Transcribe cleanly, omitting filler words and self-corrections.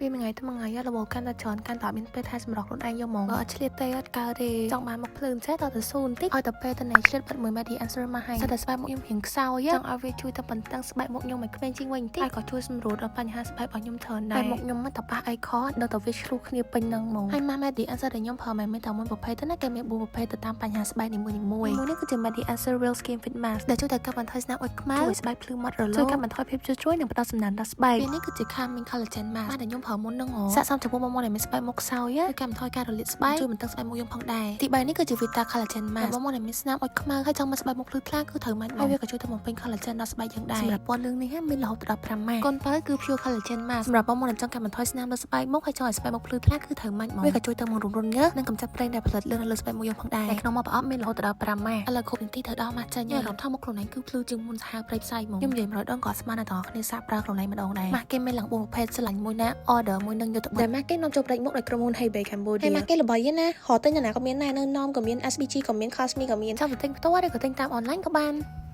ពីមួយថ្ងៃទៅមួយថ្ងៃរវល់កាន់តែច្រើនកាន់តែអត់មានពេលថែសម្រស់ខ្លួនឯងយកហ្មងបើអត់ឆ្លៀតទេអត់កើតទេចង់បានមកភ្លឺចេះតើទៅស៊ូបន្តិចឲ្យតែពេលទៅណែឆ្លៀតបិទមួយ Medi Answer មកឲ្យសិតតែស្បែកមុខខ្ញុំរៀងខ្សោយចង់ឲ្យវាជួយទៅបន្តឹងស្បែកមុខខ្ញុំឲ្យក្មេងជាងវិញបន្តិចហើយក៏ជួយសម្រួលដល់បញ្ហាស្បែករបស់ខ្ញុំច្រើនដែរមុខខ្ញុំមកតប៉ះអីខដល់តែវាឆ្លុះគ្នាពេញនឹងហ្មងហើយ ម៉ាស់ Medi Answer ដែលខ្ញុំប្រើមិនមែនតែមួយប្រភេទទេណាគេមាន4ប្រភេទទៅតាមបញ្ហាស្បែកនីមួយៗមួយនេះគឺជា Medi Answer Real Skin Fit Mask ដែលជួយទៅកាត់បន្ថយស្នាមអុចខ្មៅជួយស្បែកភ្លឺម៉ត់រលោងជួយកាត់បន្ថយភាពជ្រុលជ្រួញនិងផ្ដល់សំណើមដល់ស្បែកពេលនេះគឺជា Calming Collagen Mask ដែលខ្ញុំប្រើមុននឹងស័ក្តិសមចំពោះបងប្អូនដែលមានស្បែកមុខខ្សោយជួយកាត់បន្ថយការរលាកស្បែកជួយបន្តឹងស្បែកមុខយើងផងដែរទី3នេះគឺជា Vita Collagen Mask បងប្អូនដែលមានស្នាមអុចខ្មៅហើយចង់មកស្បែកមុខភ្លឺថ្លាគឺត្រូវម៉ាច់ហើយវាក៏ជួយទៅបំពេញ collagen ដល់ស្បែកយើងដែរសម្រាប់ពណ៌លឿងនេះមានរហូតដល់5ម៉ាស់កូនបើគឺ Pure Collagen Mask សម្រាប់បងប្អូនដែលចង់កាត់បន្ថយស្នាមលើស្បែកមុខហើយចង់ឲ្យស្បែកមុខភ្លឺថ្លាគឺត្រូវម៉ាច់មកវាក៏ជួយទៅបង្រួមរន្ធញើសនិងកម្ចាត់ប្រេងដែលផលិតលឿននៅលើស្បែកមុខយើងផងដែរតែក្នុងមួយប្រអប់មានរហូតដល់5ម៉ាស់ឥឡូវគ្រប់នាទីត្រូវដល់ម៉ាស់ចេញអារម្មណ៍ថាមុខខ្លួនឯងគឺភ្លឺជាងមុនសាហាវព្រៃផ្សៃហ្មងខ្ញុំនិយាយ100ដងក៏ស្មានតែទាំងអស់គ្នាសាកប្រើខ្លួនឯងម្ដងដែរម៉ាស់គេមានឡើង4ប្រភេទស្រឡាញ់មួយណា order មួយនឹងយកទៅដែលម៉ាស់គេនាំចូលផ្ដាច់មុខដោយក្រុមហ៊ុន Hey Bay Cambodia ហើយម៉ាស់គេល្បីណារកទិញណាក៏មានដែរនៅ Nom ក៏មាន SBG ក៏មាន Cosme ក៏មានចង់ទៅទិញផ្ទាល់ឬក៏ទិញតាម online ក៏បាន។